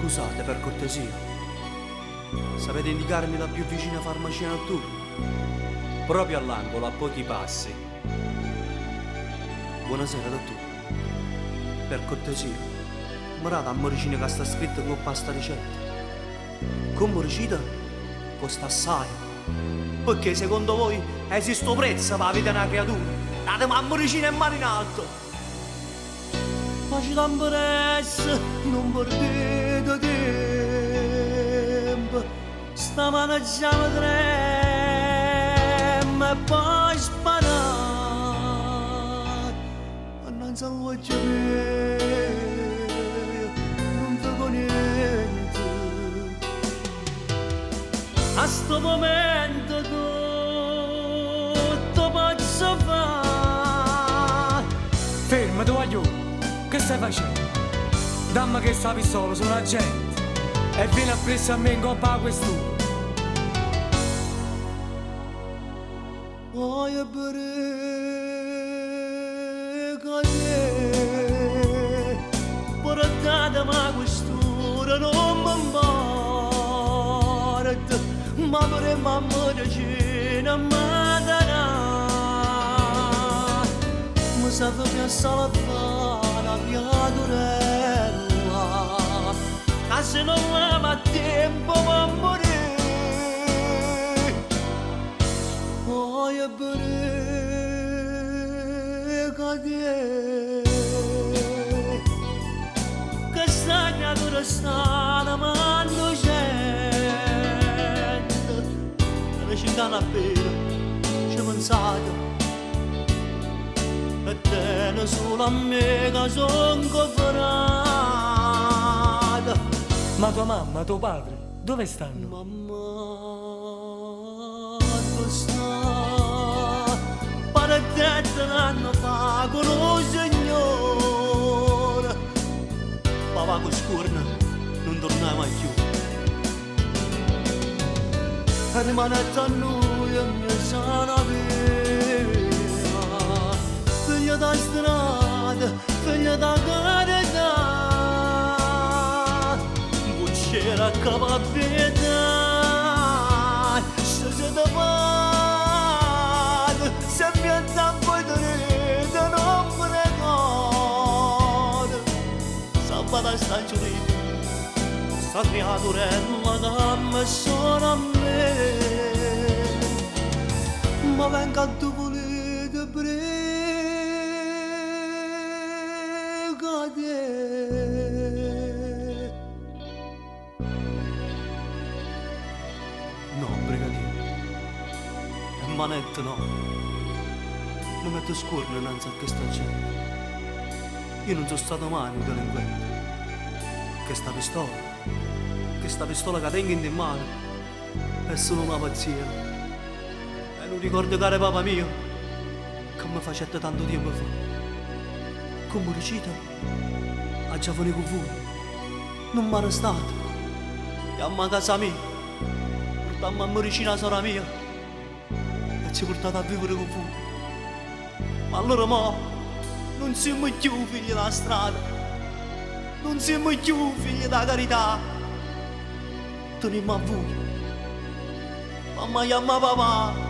Scusate per cortesia. Sapete indicarmi la più vicina farmacia notturna? Proprio all'angolo, a pochi passi. Buonasera, dottore. Per cortesia, mi date 'a medicina che sta scritta 'ncoppa a sta ricetta? Come recita? Costa assai. Perché secondo voi esiste un prezzo per la vita di una creatura? Datemi 'a medicina e mano in alto! Facite ampressa, nun perdite tempo. Sta mano già mi trema e poi sparate. Annanz all'uocchie miei nun veco niente. A sto momento tutto posso fare. Fermate, guagliò! Che stai facendo? Dammi chesta pistola, sono agente! E vieni appresso a me 'ncoppa 'a questura! Voglio brigadier, portatemi 'a questura, nun me 'mporta, ma primma 'a medicina m'ha da dà. Me serve pe' salvà 'na criaturella, ca si nun va a tiempo po' murì. Voglio brigadier, chesta creatura sta 'na innocente, tene cient'anne appena, ce pensate, e tene sulo a me ca songo frate. Ma tua mamma, tuo padre, dove stanno? Mamma addò sta? Partette n'anno fa cu nu signore. Papà cu scuorno nun tornaje mai cchiù. Rimanette a nuje 'mmiez'a na via. Figlio da strada, figlio da carità. Buccera capabilità. Se siete padre, se miezz' a voi tenete non pregate. Salvate sta giurita, sta creaturella che me sono a me. Ma vengo a tu volete brigadier. No, brigadier. E manette no. Mi metto scuorno innanzi a chesta gente. Io non sono stato mai un delinquente. Chesta pistola, chesta pistola che tengo in mano, è solo una pazzia. È un ricordo caro papà mio, che mi facette tanto tempo fa. Come recita? Aggia venì con voi. Nun m'arrestate. Jammo a casa mia. Portammo 'a medicina 'a sora mia. E ci portate a vivere con voi. Ma allora mo nun simmo cchiù figli d' 'a strada. Nun simmo cchiù figli d' 'a carità. Tenimmo a vui. Mamma chiamma papà.